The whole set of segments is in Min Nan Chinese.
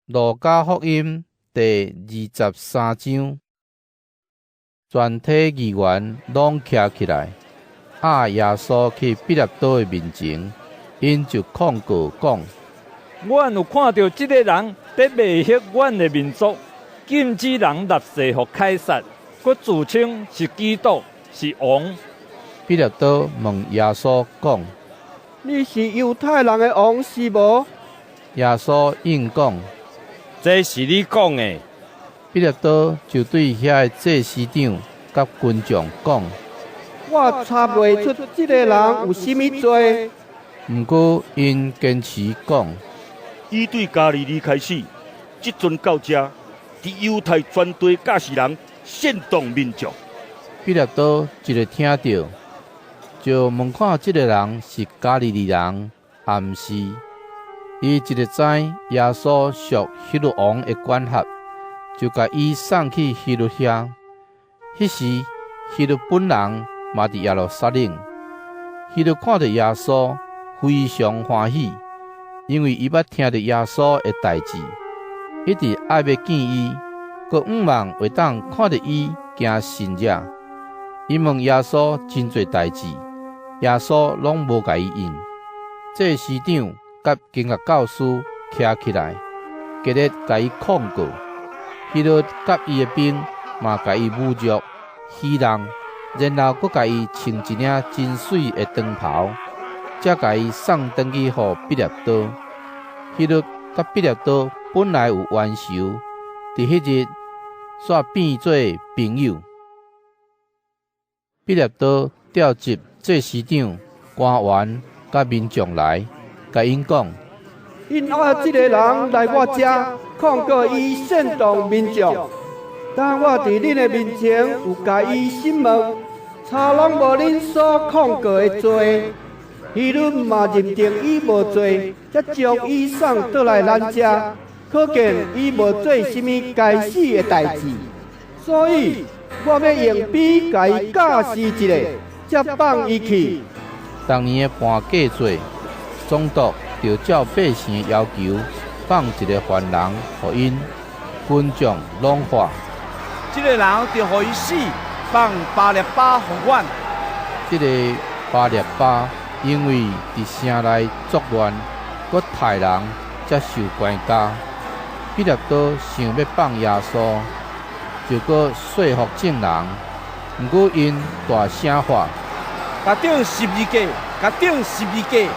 路加福音第23章，全體議員攏徛起來，押耶穌去彼拉多的面前，𪜶就控告講：阮有看著這个人佇迷惑阮的民族，禁止人納稅予凱撒，閣自稱是基督，是王。彼拉多問耶穌講：你是猶太人的王是無？耶穌應講：這是你講的。彼拉多就對遐个祭司長佮群眾講：我查袂出這个人有啥物罪。毋過𪜶堅持講：伊對加利利開始，這陣到遮，佇猶太全地教示人，煽動民眾。彼拉多一下聽著，就問看這个人是加利利人，抑毋是。伊一下知耶穌屬希律王的管轄，就共伊送去希律遐。彼時希律本人嘛佇耶路撒冷。希律看著耶穌，非常歡喜，因為伊捌聽著耶穌的代誌，一直愛欲見伊，閣向望會當看著伊行神跡。伊問耶穌真濟代誌，耶穌攏無共伊應。祭司長佮經學教師徛起來，激烈共伊控告。希律佮伊的兵嘛共伊侮辱、戲弄，然後閣共伊穿一領真媠的長袍，才共伊送轉去予彼拉多。希律佮彼拉多本來有冤仇，佇彼日煞變做朋友。彼拉多召集祭司長、官員佮民眾來，共𪜶講：𪜶押這个人來我遮，控告伊煽動民眾。當我佇恁的面前有共伊審問，查攏無恁所控告的罪。希律嘛認定伊無罪，才將伊送倒來咱遮，可見伊無做啥物該死的代誌。所以我欲用鞭共伊教示一下，才放伊去。逐年的盤過節，總督就照百姓的要求，放一个犯人予𪜶，群眾攏喊：這个人著予伊死，放巴列巴予阮。這个巴列巴因為佇城內作亂，閣刣人，才受關監。彼拉多想欲放耶穌，就閣說服眾人，毋過𪜶大聲喊：共釘十字架，共釘十字架！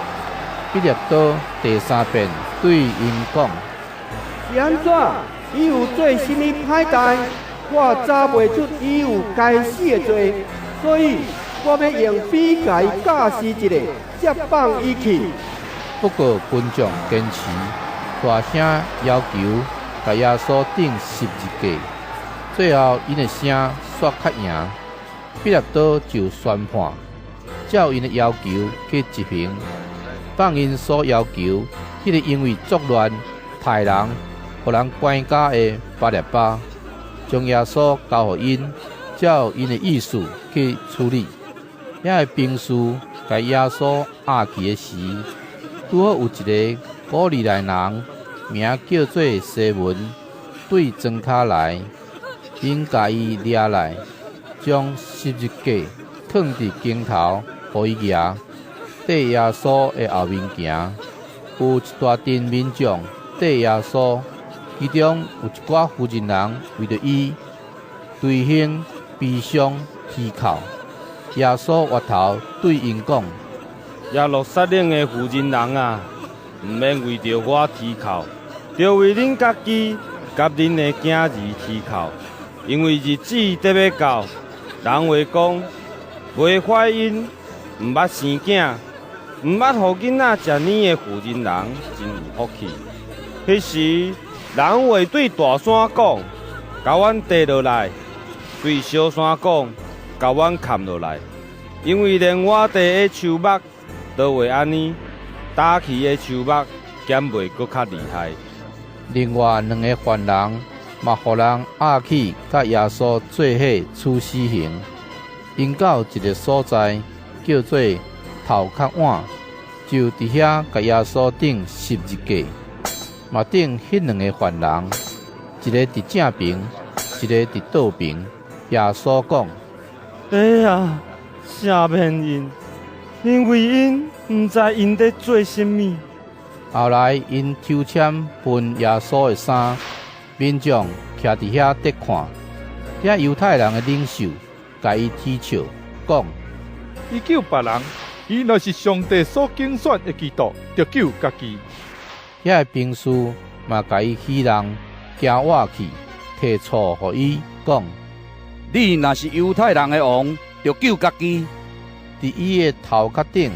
彼拉多第三遍對𪜶講：是按怎？伊有做啥物歹代？我查袂出伊有該死的罪，所以我欲用鞭共伊教示一下，才放伊去。不過群眾堅持，大聲要求共耶穌釘十字架。最後𪜶的聲煞較贏，彼拉多就宣判，照𪜶的要求去執行，放𪜶所要求彼个因為作亂、刣人、予人關監的巴列巴，將耶穌交予𪜶，照𪜶的意思去處理。遐个兵士共耶穌押去的時，拄好有一个古利奈人，名叫做西門，對莊跤來，𪜶共伊掠來，將十字架囥佇肩頭，予伊舉，綴耶穌的後面行。有一大陣民眾綴耶穌，其中有一寡婦人人為著伊隨行悲傷啼哭。耶穌回頭對𪜶講：耶路撒冷的婦人人啊，毋免為著我啼哭，著為恁家己佮恁的囝兒啼哭，因為日子得欲到，人會講袂懷孕、毋捌生囝、毋捌予囡仔食奶的婦人人真有福氣。彼時，人會對大山講：共阮跌落來；對小山講：共阮崁落來。因為連活地的樹木都會按呢，焦去的樹木敢袂閣較厲害？另外兩个犯人嘛，予人押去，佮耶穌做伙處死刑。𪜶到一个所在，叫做頭殼碗，就佇遐共耶穌釘十字架。嘛釘彼兩个犯人，一个佇正爿，一个佇倒爿。耶穌講：爸啊，赦免𪜶，因為𪜶毋知𪜶咧做啥物。後來𪜶抽籤分耶穌的衫，民眾徛佇遐咧看。遐猶太人的領袖共伊恥笑，講：伊救別人，伊若是上帝所揀選的基督，著救家己。遐个兵士嘛共伊戲弄，行倚去，提醋予伊，講：你若是猶太人的王，著救家己。佇伊的頭殼頂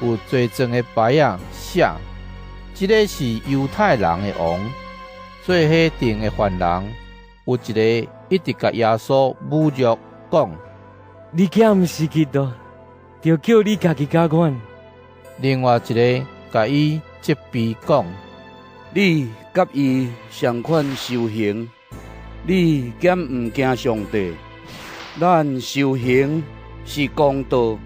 有錐狀的牌仔，寫：這个是猶太人的王。做伙釘的犯人有一个一直共耶穌侮辱，講：你敢毋是基督，著救你家己佮阮。另外一个共伊責備講：你佮伊仝款受刑，你敢毋驚上帝？咱受刑是公道，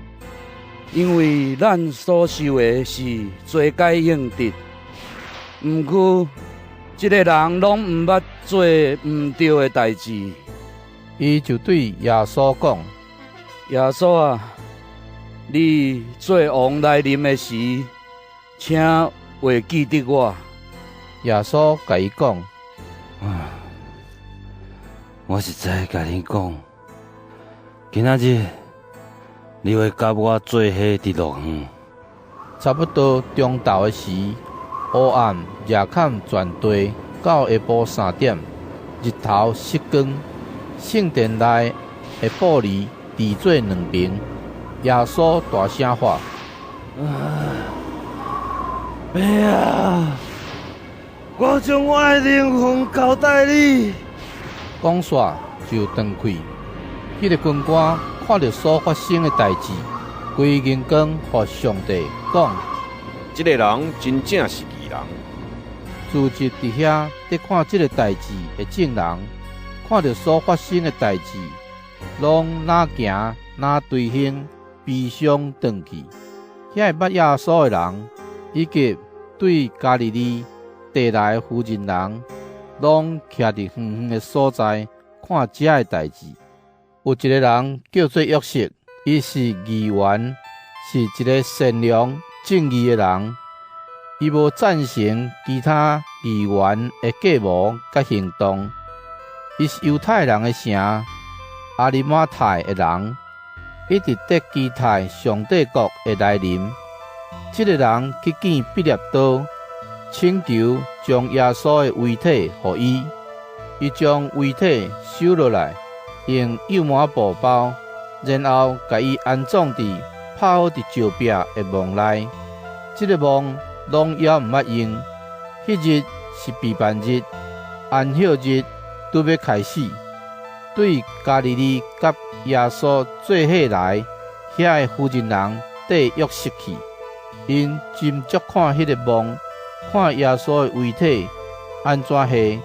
因為咱所受的是罪該應得。毋過，這个人攏毋捌做毋對的代誌。伊就對耶穌講：耶穌啊，你做王來臨的時，請會記得我。耶穌共伊講：我實在共你講，今仔日你會佮我做伙佇樂園。差不多中晝的時，烏暗遮蓋全地，到下晡3點，日頭失光，聖殿內的玻璃離做兩爿。耶穌大聲喊：爸啊，我將我的靈魂交代你。講煞就斷氣。彼个軍官看著所發生的代誌，歸榮光予上帝，講：這个人真正是義人。聚集佇遐咧看這个代誌的眾人，看著所發生的代誌，攏若行若隨行，悲傷轉去。遐个捌耶穌的人，以及對加利利地來的婦人人，攏徛佇遠遠的所在看這个代誌。有一个人叫做約瑟，伊是議員，是一个善良正義的人。伊無贊成其他議員的計謀佮行動。伊是猶太人的城亞利馬太的人，一直佇期待上帝國的來臨。這个人去見彼拉多，請求將耶穌的遺體予伊。伊將遺體收落來，用幼麻布包，然後共伊安葬佇拍好佇石壁的墓內。這个墓攏猶毋捌用。彼日是備辦日，安息日拄欲開始。對加利利佮耶穌做伙來遐个婦人人綴約瑟去，𪜶真足看彼个墓，看耶穌的遺體按怎下，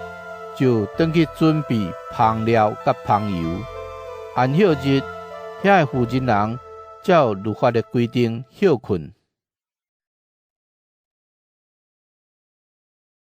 就轉去準備香料佮香油。安息日，遐个婦人人照律法的規定歇睏。